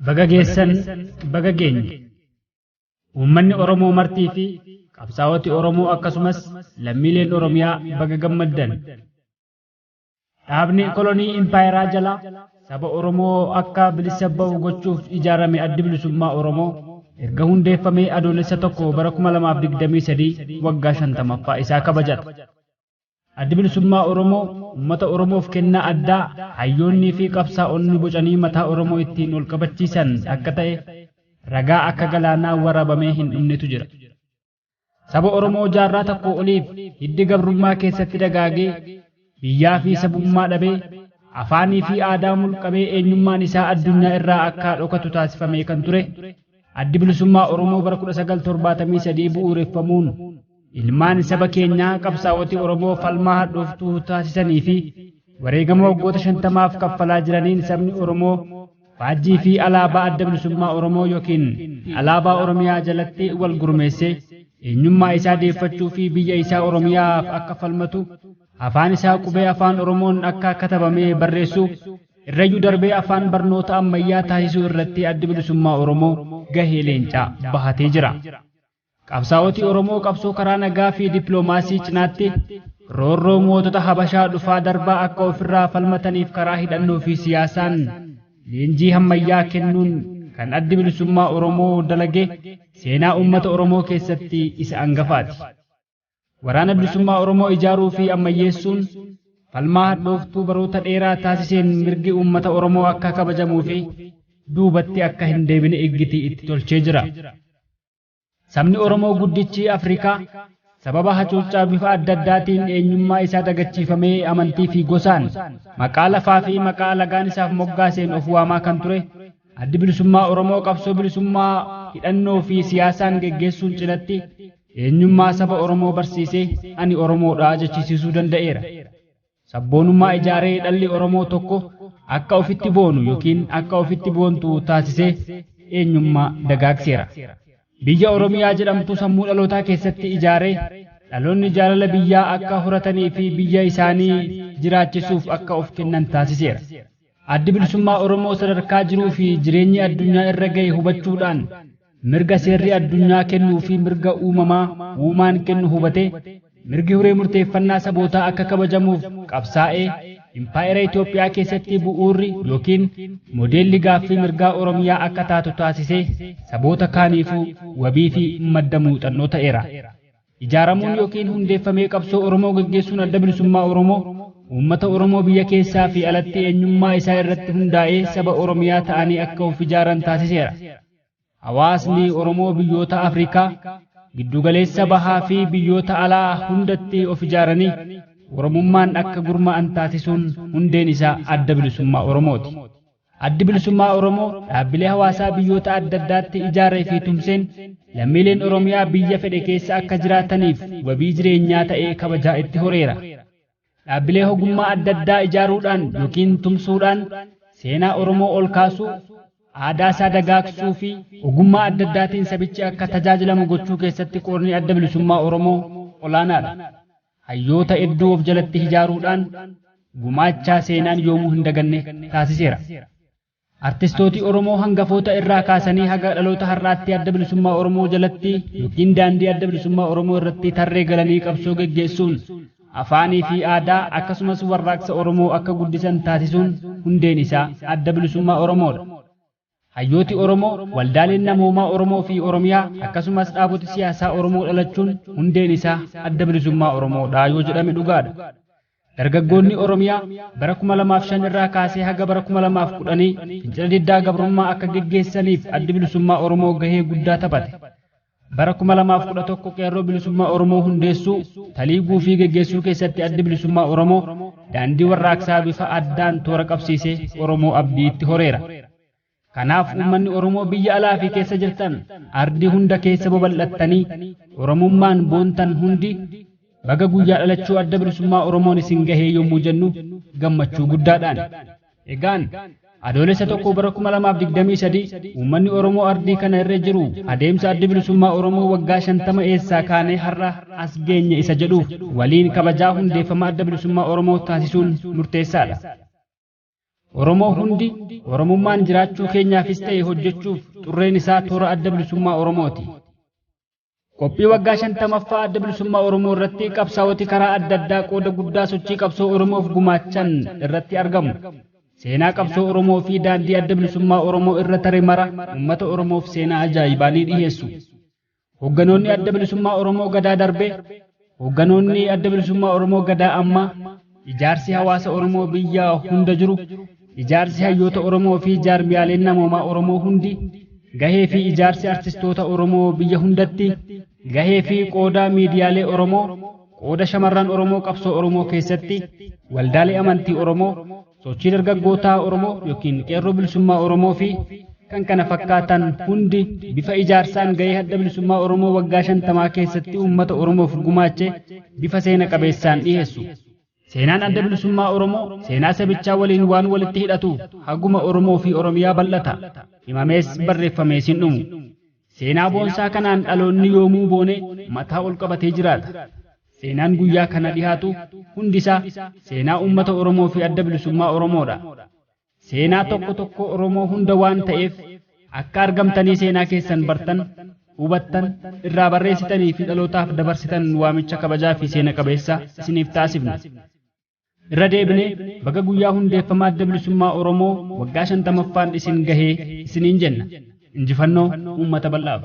Baga geessan, baga geenye. Uummanni Oromoo martii fi qabsaa'oti Oromoo akkasumas lammiileen Oromiyaa baga gammaddan. Dhaabni kolonii impaayeraa jalaa saba Oromoo akka bilisa ba'u gochuuf ijaarame Addi Bilisummaa Oromoo erga hundeeffamee Adoolessa 1 bara 2023 waggaa 50ffaa isaa kabajata. Addi Bilisummaa Oromoo uummata Oromoof kennaa addaa hayyoonnii fi qabsaa'onni bocanii mataa Oromoo ittiin ol qabachiisan akka ta'e ragaa akka galaanaa waraabamee hin dhumnetu jira. Saba Oromoo jaarraa tokko oliif hiddi gabrummaa keessatti dagaagee biyyaa fi sabummaa dhabee afaanii fi aadaa mulqamee eenyummaan isaa addunyaa irraa akka dhokatu taasifamee kan ture Addi Bilisummaa Oromoo bara 1973 bu'uureffamuun ilmaan saba keenyaa qabsaa'oti Oromoo falmaa hadhooftuu taasisanii fi wareegama waggoota 50f kaffalaa jiraniin sabni Oromoo faajjii fi alaabaa Adda Bilisummaa Oromoo yookiin alaabaa Oromiyaa jalatti wal gurmeessee eenyummaa isaa deeffachuu fi biyya isaa Oromiyaaf akka falmatu, afaan isaa qubee Afaan Oromoon akka katabamee barreessu, irrayyuu darbee afaan barnoota ammayyaa taasisuu irratti Addi Bilisummaa Oromoo gahee leencaa bahatee jira. Qabsaa'oti Oromoo qabsoo karaa nagaa fi dippiloomaasii cinaatti roorroo mootota Habashaa dhufaa darbaa akka ofirraa falmataniif karaa hidhannoo fi siyaasaan leenjii hammayyaa kennuun kan Addi Bilisummaa Oromoo dalage seenaa uummata Oromoo keessatti isa angafaati. Waraana Bilisummaa Oromoo ijaaruu fi ammayyeessuun falmaa hadhooftuu baroota dheeraa taasiseen mirgi uummata Oromoo akka kabajamuu fi duubatti akka hin deebine iggitii itti tolchee jira. Sabni Oromoo guddichi Afrikaa sababa hacuuccaa bifa adda addaatiin eenyummaa isaa dagachiifamee amantii fi gosaan maqaa lafaa fi maqaa alagaan isaaf moggaaseen of waamaa kan ture Addi Bilisummaa Oromoo qabsoo bilisummaa hidhannoo fi siyaasaan geggeessuun cinatti eenyummaa saba Oromoo barsiisee ani Oromoodha jechisiisuu danda'eera. Sabboonummaa ijaaree dhalli Oromoo tokko akka ofitti boonu yookiin akka ofitti boontu taasisee eenyummaa dagaagseera. Biyya Oromiyaa jedhamtu sammuu dhalootaa keessatti ijaaree dhaloonni jaalala biyyaa akka horatanii fi biyya isaanii jiraachisuuf akka of kennan taasiseera. Addi Bilisummaa Oromoo sadarkaa jiruu fi jireenyi addunyaa irra ga'e hubachuudhaan mirga seerri addunyaa kennuu fi mirga uumamaa uumaan kennu hubatee mirgi hiree murteeffannaa sabootaa akka kabajamuuf qabsaa'ee impaayera Itoophiyaa keessatti bu'uurri yookiin modeelli gaaffii mirgaa Oromiyaa akka taatu taasisee saboota kaaniifuu wabii fi madda muuxannoo ta'eera. Ijaaramuun yookiin hundeeffamee qabsoo Oromoo geggeessuun Adda Bilisummaa Oromoo uummata Oromoo biyya keessaa fi alatti eenyummaa isaa irratti hundaa'ee saba Oromiyaa ta'anii akka of ijaaran taasiseera. Hawaasni Oromoo biyyoota Afrikaa, giddugaleessa bahaa fi biyyoota alaa hundatti of ijaaranii Oromummaan akka gurmaa'an taasisuun hundeen isaa Adda Bilisummaa Oromooti. Addi Bilisummaa Oromoo dhaabbilee hawaasaa biyyoota adda addaatti ijaaree fi tumseen lammiileen Oromiyaa biyya fedhe keessa akka jiraataniif wabii jireenyaa ta'ee kabajaa itti horeera. Dhaabbilee hogummaa adda addaa ijaaruudhaan yookiin tumsuudhaan seenaa Oromoo ol kaasuu, aadaa isaa dagaagsuu fi ogummaa adda addaatiin sabichi akka tajaajilamu gochuu keessatti qoodni Adda Bilisummaa Oromoo olaanaadha. Hayyoota hedduu of jalatti ijaaruudhaan gumaachaa seenaan yoomuu hin daganne taasiseera. Artistooti Oromoo hangafoota irraa kaasanii haga dhaloota har'aatti Adda Bilisummaa Oromoo jalatti yookiin daandii Adda Bilisummaa Oromoo irratti tarree galanii qabsoo geggeessuun afaanii fi aadaa akkasumas warraaqsa Oromoo akka guddisan taasisuun hundeen isaa Adda Bilisummaa Oromoodha. Hayyooti Oromoo, waldaaleen namoomaa Oromoo fi Oromiyaa akkasumas dhaaboti siyaasaa Oromoo dhalachuun hundeen isaa Adda Bilisummaa Oromoodha yoo jedhame dhugaadha. Dargaggoonni Oromiyaa bara 2005 irraa kaasee haga bara 2010 fincila diddaa gabrummaa akka geggeessaniif Addi Bilisummaa Oromoo gahee guddaa taphate. Bara 2011 Qeerroo Bilisummaa Oromoo hundeessuu, taliiguu fi geggeessuu keessatti Addi Bilisummaa Oromoo daandii warraaqsaa bifa addaan toora qabsiisee Oromoo abdii itti horeera. Kanaaf uummanni Oromoo biyya alaa fi keessa jirtan ardii hunda keessa babal'attanii Oromummaan boontan hundi baga guyyaa dhalachuu Adda Bilisummaa Oromoon isin gahee yommuu jennu gammachuu guddaadhaan. Egaan Adoolessa 1 bara 2023 uummanni Oromoo ardii kana irra jiru adeemsa Addi Bilisummaa Oromoo waggaa 50 eessaa kaanee har'a as geenye isa jedhuuf waliin kabajaa hundeeffama Adda Bilisummaa Oromoo taasisuun murteessaadha. Oromoo hundi Oromummaan jiraachuu keenyaafis ta'e hojjechuuf xurreen isaa toora Adda Bilisummaa Oromooti. Qophii waggaa 50ffaa Adda Bilisummaa Oromoo irratti qabsaa'oti karaa adda addaa qooda guddaa sochii qabsoo Oromoof gumaachan irratti argamu. Seenaa qabsoo Oromoo fi daandii Adda Bilisummaa Oromoo irra tare mara uummata Oromoof seenaa ajaa'ibaa ni dhiheessu. Hoogganoonni Adda Bilisummaa Oromoo gadaa darbe, hoogganoonni Adda Bilisummaa Oromoo gadaa ammaa, ijaarsi hawaasa Oromoo biyya hunda jiru, ijaarsi hayyoota Oromoo fi jaarmiyaaleen namoomaa Oromoo hundi, gahee fi ijaarsi artistoota Oromoo biyya hundatti, gahee fi qooda miidiyaalee Oromoo, qooda shamarran Oromoo qabsoo Oromoo keessatti, waldaalee amantii Oromoo, sochii dargaggootaa Oromoo yookiin qeerroo bilisummaa Oromoo fi kan kana fakkaatan hundi bifa ijaarsaan gahee Adda Bilisummaa Oromoo waggaa 50 keessatti uummata Oromoof gumaache bifa seena qabeessaan dhiheessu. Seenaan Adda Bilisummaa Oromoo seenaa sabichaa waliin waan walitti hidhatuuf haguma Oromoo fi Oromiyaa bal'ata. Himamees barreeffamees hin dhumu. Seenaa boonsaa kanaan dhaloonni yoomuu boone mataa ol qabatee jiraata. Seenaan guyyaa kana dhihaatu hundisaa seenaa uummata Oromoo fi Adda Bilisummaa Oromoodha. Seenaa tokko tokko Oromoo hunda waan ta'eef akka argamtanii seenaa keessan bartan, hubattan, irraa barreessitanii fi dhalootaaf dabarsitan waamicha kabajaa fi seena qabeessa isiniif taasifna. Irra deebinee baga guyyaa hundeeffama Adda Bilisummaa Oromoo waggaa 50ffaan isin gahee isiniin jenna. Injifannoo uummata bal'aaf.